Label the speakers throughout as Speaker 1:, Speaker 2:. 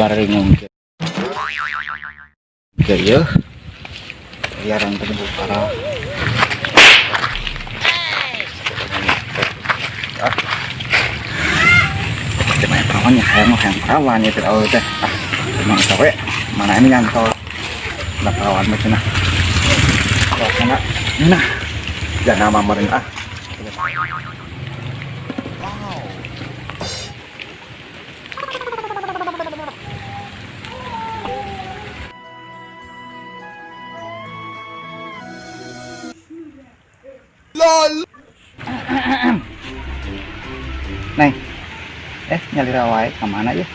Speaker 1: Baringung kieu liaran terumbu karang. Ah. Cuma yang perawan ya, hayang hayang perawan ya tidak teh. Ah, cuma itu we. Mana ini nyantol. Nah, perawan mah cenah. Nah, nah. Jangan nama meureun ah.
Speaker 2: LOL.
Speaker 1: Neng. Nyalira wae ka mana ya?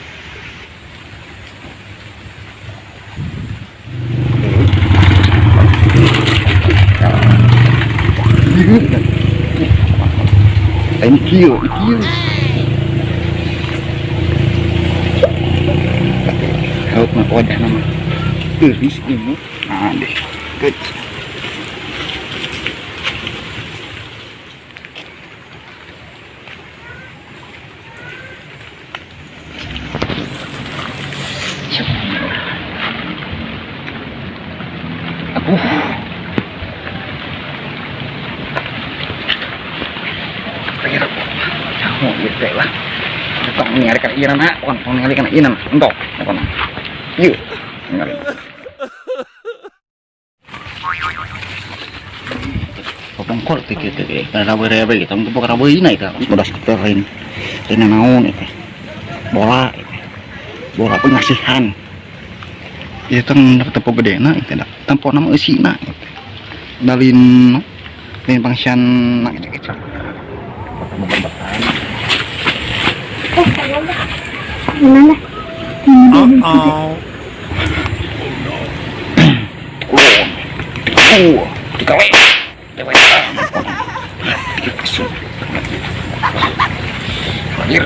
Speaker 1: Thank you, thank you. Help na wajah nama. Tulis ini. Nah, deh. Good. Aduh. Jauh gitu lah. Tong ningali kana ieu na, tong ningali kana ieu na. Entok, pokona. Ieu. Ningali. Popongkol teh kieu teh, rabe-rabe gitu, tong tepok rabeuna eta. Bodas teh lain. Lain naon eta. Bola eta. Bola pengasihan. Ieu teh tepok gedena eta da. Tempona mah eusina eta. Dalin lain pangsian gitu gitu.
Speaker 3: Gimana?
Speaker 2: Uh-oh.
Speaker 1: Kulon. Dikawe. Dewe. Anjir.